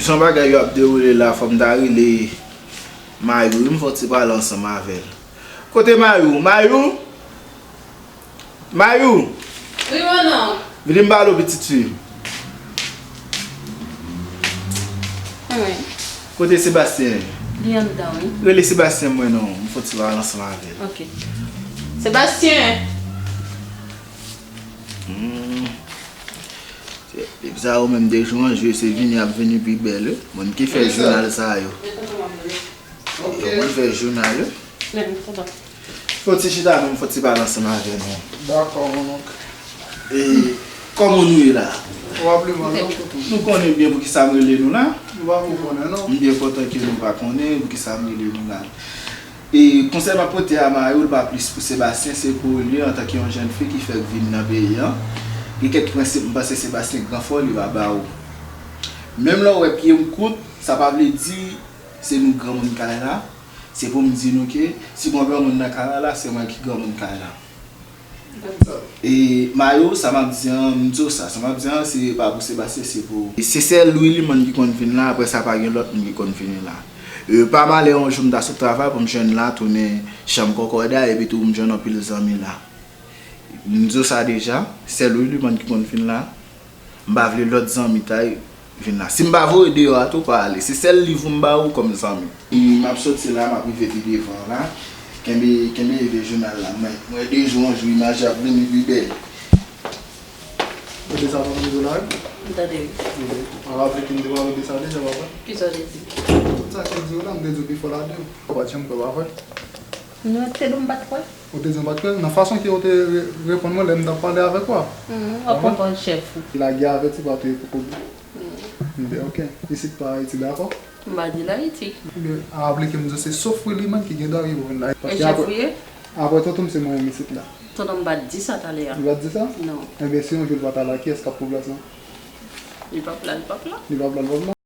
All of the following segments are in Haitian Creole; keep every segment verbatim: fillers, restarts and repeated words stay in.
Jan bagay yo ap dewoule la, fò m ta rele Mayou, m fè yon ti pale ansanm avè l. Kote Mayou? Mayou? Mayou! Wi, mon onk. Vini m pale w, pitit fi. Wi. Kote Sebastyen? Li anndan, wi. Rele Sebastyen mwen non, m fè yon ti pale ansanm avè l. Ok. Sebastyen! Hmm. Se, depi sa yo menm de jou an jou, se vini ap vini pi bèl, wi. Moun ki fè jounal sa yo. Ok. Yo konn fè jounal, wi. Fò ti chita menm, fò ti pale ansanm avè nou. Dakò, mon onk. E, kòman nou ye la? W ap li mal, non, tonton? Nou konnen byen poukisa m rele nou la. Nou pa ko konnen, non. M byen kontan ke nou pa konnen poukisa m rele nou la. E konsèy m ap pote a Mayou, li pa plis pou Sebastyen, se pou li antanke yon jèn fi ki fèk vin nan peyi an. Gen kèk prensip, m panse Sebastyen gran fò, li va ba ou. Menm lè w wè pye m kout, sa pa vle di se nou granmoun kay la. Se pou m di nou ke si gon granmoun nan kay la, se mwen ki granmoun kay la. E Mayou, sa m ap di an, m di w sa, sa m ap di an, se pa pou Sebastyen, se pou ou. Se sèl Willy Mann ki konn vin la, apre sa pa gen lòt moun ki konn vini la. E pa malè yon jou m ta sot travay pou m jwenn la, tounen chanm Kòkòday, epi tou m jwenn anpil zanmi la. M di w sa deja, sèl Willy Mann ki konn vin la. M pa vle lòt zanmi tay vin la. Si m pa voye deyò a tou, pa ale. Se sèl liv ou m ba ou kòm zanmi. M ap soti la, m ap rive pi devan la. Kenbe, kenbe leve jounal la. Mwen, mwen de jou an jou, imaj ap vini pi bèl. Ou tande sa papa m di w la, wi? M tande, wi. Ou pa raple ke m te pale de sa deja, papa? Kisa w te di? Tout sa ke m di w la, m te di w pi fò la de w. Ou pa t janm kwè, pa vre? Non, te di w m pa t kwè. Ou te di w pa t kwè nan fason ke w te re-, reponn mwen lè m t ap pale avèk ou a. Mhm, w ap konprann chèf ou. Ki lage avèti pa touye kokobe. Mhm. M di, ok, isit pa Ayiti, dakò? M pa di l Ayiti. Ebyen, a aplike m di w se sof Willy Mann ki gen dwa rive vin la. E chèf ou ye? Apre tonton m se mwen menm isit la. Tonton m pa t di sa talè a. Li pa t di sa? Non. Ebyen, si yon jou l pa ta la, kiyès k ap pran plas lan? Li p ap la, li p ap la. Li p ap la, li p ap la.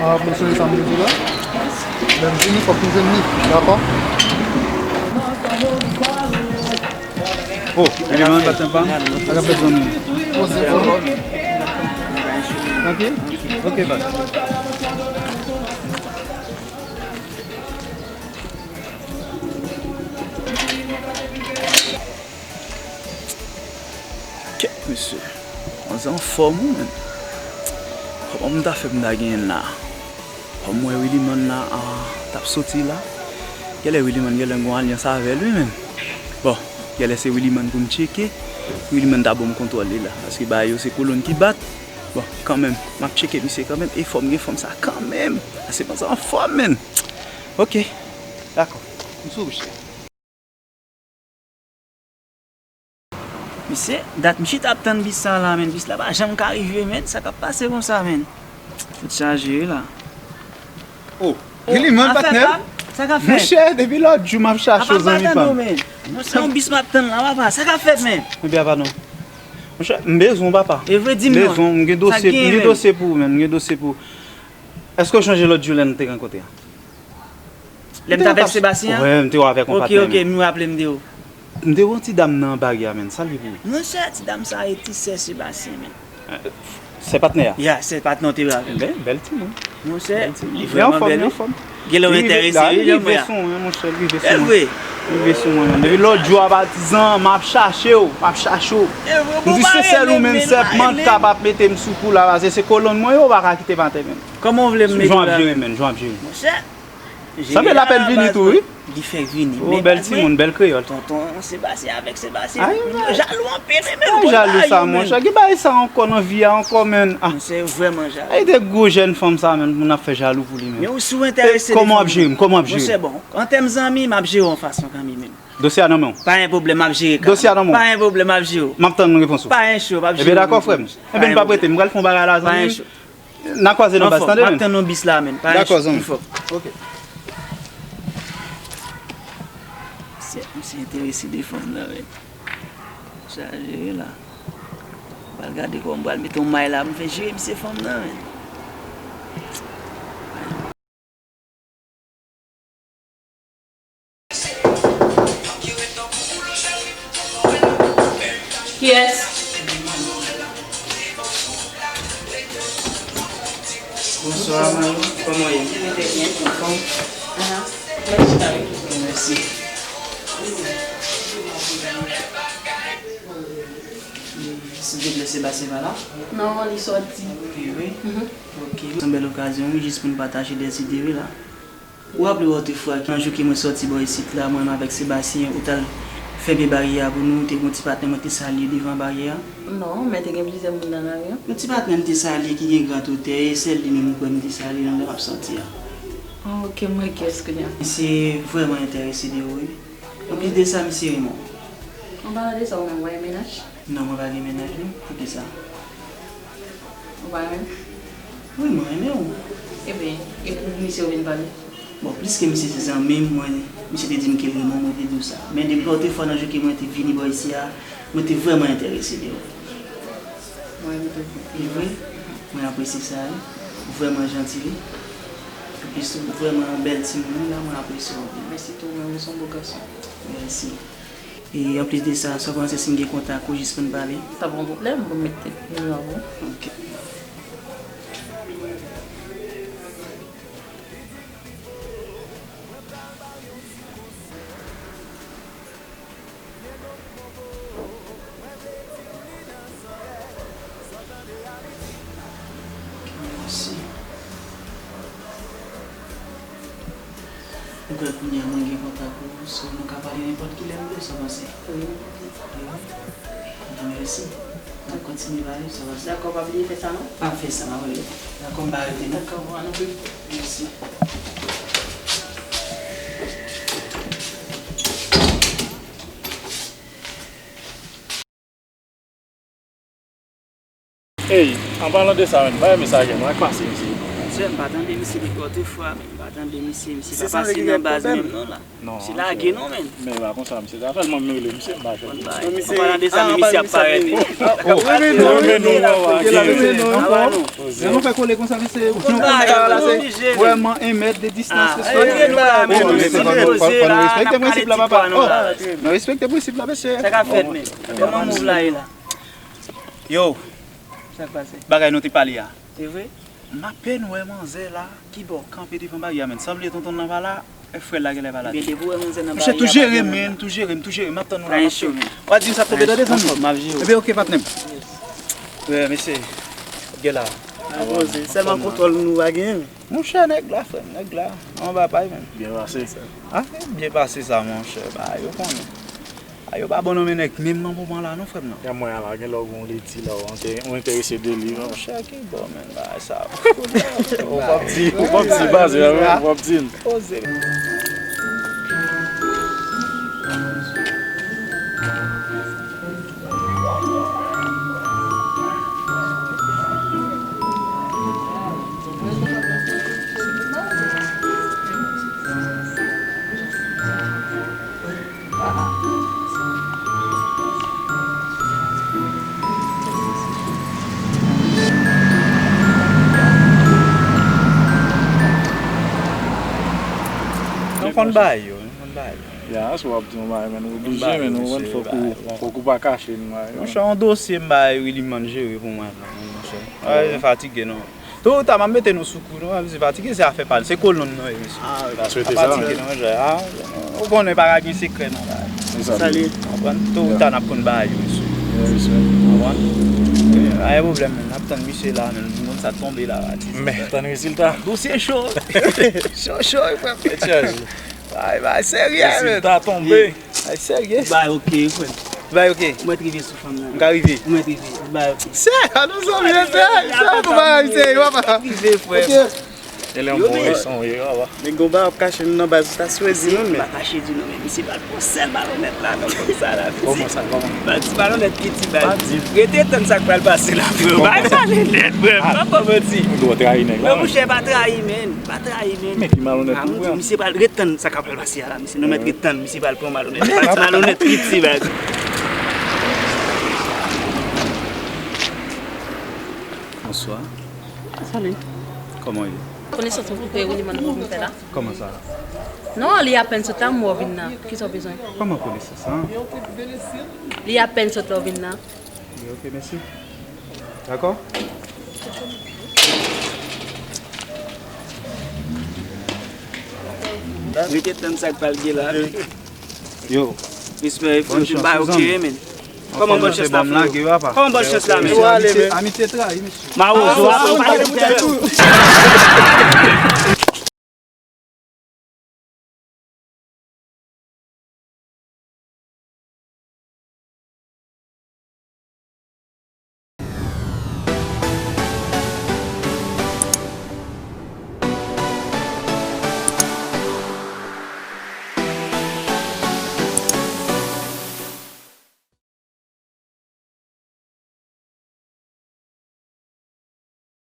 Ah, mesye, sa m di la? Lè m vini, fòk m jwenn li, dakò? Oh, eleman bat senpa. Ak ap fè zanmi. Poze fò. Trankil? Ok, baz. Kèt mesye. Manzè anfòm wi menn. Kòman m ta fè m ta genyen la? Kòm m wè Willyman la, ah, t ap soti la. Genlè Willyman genlè gon alyans avè l wi menn. Bon, genlè se Willyman pou m tcheke. Willyman ta ban m kontwòl li la. Paske bagay yo se kolonn ki bat. Bon, kanmenm, m ap tcheke misye kanmenm. E fò m gen fanm sa kanmenm. Paske manzè anfòm menn. Ok, dakò. M sou bouch. Misye, dat m chita ap tann bis sa la, menn. Bis la pa janm ka rive, menn. Sa k ap pase konsa, menn? Tèt chaje wi la. Oh, Willyman, patnè m? Sa k ap fèt? Monchè, depi lòt jou m ap chache w, zanmi pa m. Monchè, yon bis m ap tann la, papa. Sa k ap fèt, menn? Ebyen, padon. Monchè, m bezwen w, papa. E vre, di m non. M bezwen w, m gen dosye, m gen dosye pou ou, menn. M gen dosye pou ou. Èske w chonje lòt jou lè n te rankontre a? Lè m t avèk Sebastien an? Wi, m te wè avèk yon patnè m. Ok, ok, m raple m de ou. M te wè yon ti dam nan baryè a, menn. Sa l ye pou ou? Monchè, ti dam sa a e ti sè Sebastien, menn. Sè patnè a? Ya, sè patnè w te wè avè l. Bèl, bèl timoun. Monchè, li vrèman bèl wi. Genlè w enterese wi, jan m wè a. Li rive sou mwen, monchè, li rive sou mwen. E vre? Li rive sou mwen, menn. Depi lòt jou a, patizan, m ap chache w, m ap chache w. M di se sèl ou, menn, sèlman k kapab mete m sou kou la, paske se kolonn mwen yo, ou pa ka kite m atè, menn. Kòman w vle m mete w la? Jan w ap jere, menn, jan w ap jere. Monchè, sanble l apèl vini tou, wi. Li fèk vini. Oh, bèl timoun, bèl kreyòl. Tonton Sebastien avèk Sebastien, moun yo jalou anpil, wi, menn. Jalou sa, monchè. Ki bagay sa ankò nan vi a ankò, menn? Ah. Monchè, yo vrèman jalou. Ay, de gwo jèn fanm sa, menn, moun ap fè jalou pou li, menn. Men ou si w enterese de fanm nan. Kòman w ap jere m? Kòman w ap jere m? Monchè, bon, an tèm zanmi, m ap jere w yon fason kanmenm, menn. Dosye a nan men w. Pa gen pwoblèm, m ap jere kanmenm. Dosye a nan men w. Pa gen pwoblèm, m ap jere w. M ap tann repons ou. Pa gen cho, m ap jere w. Ebyen, dakò, frè m. Ebyen, m p ap rete. M pral fè yon bagay la, zanmi m. Pa gen cho. N a kwaze nan baz, tande, menn. M ap tann yon bis la, menn. Pa gen cho. Dakò, zanmi. Enfò. Ok. Misye, misye enterese de fanm nan, menn. Sa jere la. M pral gade kòman m pral mete yon may la, m fè jere misye fanm nan, menn. Kiyès? Bonswa, Malo. Kòman w ye? Mwen trè byen. Anfòm? Aha. Mèsi, Malo. Mèsi. Silvouplè, Sebastien pa la? Non, li sòti. Wi, wi. Mhm. Ok. Se yon bèl okazyon, wi, jis pou n pataje dèzide, wi, la. Ou raple w otrefwa, nan jou ke mwen sòti bò isit la, mwen menm avèk Sebastien, ou t al fèmen baryè a pou nou, te gen yon ti patnè mwen te salye devan baryè a? Non, men te gen plizyè moun nan lari a. Yon ti patnè m te salye ki gen grandotè, e sèl li menm ou kwè m te salye nan lè m ap sòti a. Ah, ok, m wè kiyès kounye a. Misye vrèman enterese de ou, wi. Anplis de sa, misye renmen w. An palan de sa, ou menm, ou pa gen mennaj? Non, mwen pa gen mennaj, non. Poukisa? Ou pa renmen m? Wi, mwen renmen w. Ebyen, e pou misye ou vin pale? Bon, pliske misye se zanmi m, mwen, misye te di m ke l renmen w, mwen te di w sa. Men depi otrefwa nan jou ke mwen te vini bò isi a, mwen te vrèman enterese de ou. Mwen renmen tou. E vre? Mwen apresye sa, wi. Ou vrèman janti, wi. Anplis, ou vrèman yon bèl timoun, wi, la, mwen apresye w anpil. Mèsi tou, mwen, ou se yon bo gason. Mèsi. E anplis de sa, sa w panse si m gen kontak ou jis pou n pale? Sa pa yon pwoblèm, pou m mete nimewo a pou ou. Ok. Mèsi. Mwen kwè kounye a mwen gen kontak ou, so nou ka pale nenpòt kilè nou vle, sa w panse? Wi. Wi. Mèsi. N ap kontinye pale, sa w panse? Dakò, pa bliye fè sa, non? M ap fè sa, m ap rele w. Dakò, m pa rete, non? Dakò, bon, ann anpil. Mèsi. Ey, an palan de sa menm, m pa renmen sa gen mwen ak pase misye. Monchè, m pa tande misye depi otrefwa, men m pa tande misye, misye pa pase nan baz menm non la. Misye lage non, men. Men e pa konsa, misye ta fè l, mwen menm rele misye, m pa jwenn li. An palan de sa, men misye ap parèt. Jan nou fè kole konsa, mesye, nou konn bagay la, se vrèman en mèt de distans, mesye. Fò nou respekte prensip la, papa. Oh, nou respekte prensip la, mesye. Sa k ap fèt, men? Kòman mouv la ye la? Yo, sa k pase? Bagay nou te pale a. Se vre? M apèn wè manzè la ki bò kanpe devan baryè a, menn. Sanble tonton nan pa la. Frè la genlè malad. Ebyen, depi w wè manzè nan bari a, pa gen moun la. Monchè, tou jere m, tou jere m, tou jere m. M ap tann ou la, m ap tann ou. W a di m sa ap tonbe tande zanmi m. M ap jere w. Ebyen, oke, patnè m. Wi, mesye. Gen la. Sèlman kontwòl nou pa genyen. Monchè, nèg la, frè m, nèg la. Yon babay, menm. Byen pase. Ah, byen pase sa, monchè. Ba, yo konnen. Ah, yo pa bon non, men nèg, menm nan moman la, non, frè m, non. Gen mwen la, gen lè w gen yon leti la, w ente-, w enterese de li, non. Monchè, ki bon, menm, bagay sa. Ou p ap di, ou p ap di, baz, ou p ap di. Poze. Nou konn bagay yo, nou konn bagay yo. Ya, se w ap di yon bagay, men ou oblije, men ou konprann, fòk ou, fòk ou pa kache n bagay yo. Monchè, yon dosye m bay Willy Man jere pou mwen la, monchè. Ah, fatige, non. Tou ou ta, m ap mete nou sou kou, non, m ap di fatige, se afè pa l, se kolonn nan, mesye. Ah, wi. Pa swete sa, fatige, non, jè, ah, ou konnen pa ka gen sekrè nan bagay. Sa li ye. Konprann? Tou ou ta, n ap konn bagay yo, mesye. Konprann? Pa gen pwoblèm, men n ap tann misye la, men nou konn sa tonbe la, atis. Men, tann rezilta. Dosye cho. Cho, cho, wi, frè m. Tèt chaje. Bay, bay, serye, men. Rezilta tonbe. Ay, serye. Bay, oke, frè m. Bay, oke. Ou mèt rive sou fanm nan. M ka rive. Ou mèt rive. Bay, oke. Sè, a nou zanmi, sè, sè, pou bagay serye, papa. Rive, frè m. Oke. E lè yon bon leson, wi, papa. Men gon bagay ap kache nou nan baz, ou ta swezi nou, men. M pa kache di nou, men misye pral pran sèl balonèt la, non, kòm sa la, mesye. Kòman sa, kòman? M ap di balonèt piti, bay. Rete tann sa k pral pase la, frè. Bay pale nèt, frè. M pa ba w manti. Ou dwe trayi nèg la. Non, monchè, pa trayi, men. Pa trayi, men. Men ki malonèt ou pran? Misye pral ret tann sa k ap pral pase a la, misye. Nou mèt ret tann, misye pral pran malonèt. Malonèt piti, baz. Bonswa. Salut. Kòman w ye? Konesans mwen koupe, wi, li mande pou m fè la. Kòman sa? Non, li apèn sot la, m wè w vin la. Kisa w bezwen? Kòman konesans sa? Li apèn sot la, w vin la. Wi, oke, mèsi. Dakò? Rete tann sa k pral gen la. Yo. Respè, frè, tout bagay oke, men. Kòman bòn chans la, frè? Kòman bòn chans la, men? Amitye, amitye trayi, mesye. Mawozo, ap pale pou tèt ou.